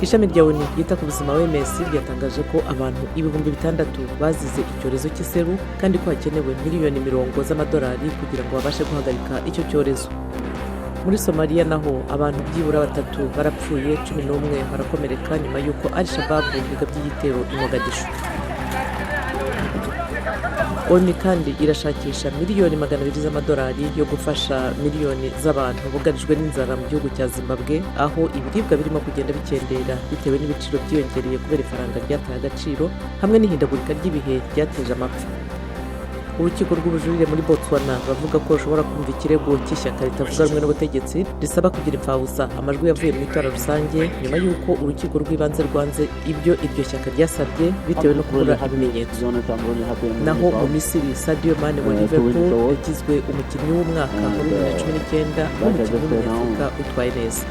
Ishami rya ONU ryita ku buzima, OMS, ryatangaje ko abantu 6000 bazize icyorezo cy'iseru, kandi ko hakenewe miliyoni mirongo z'amadolari kugira ngo babashe guhagarika icyo cyorezo. Muri Somaliya naho, abantu byibura batatu barapfuye, 11 barakomereka nyuma y'uko Al Shababu igabye igitero i Mogadishu. ONU kandi irashakisha miliyoni 200 z'amadolari yo gufasha miliyoni z'abantu bugarijwe n'inzara mu gihugu cya Zimbabwe, aho ibiribwa birimo kugenda bikendera bitewe n'ibiciro byiyongereye kubera ifaranga ryataye agaciro hamwe n'ihindagurika ry'ibihe ryateje amapfa. Urukiko rw'ubujurire muri Botswana bavuga ko rushobora kumva ikirego cy'ishyaka ritavuga rumwe n'ubutegetsi risaba kugira imfabusa amajwi yavuye mu itora rusange, nyuma y'uko urukiko rw'ibanze rwanze ibyo iryo shyaka ryasabye bitewe no kubura ibimenyetso. Naho mu Misiri, Sadio Mane wa Liverpool yagizwe umukinnyi w'umwaka wa 2019 n'umukinnyi w'Umunyafurika witwaye neza.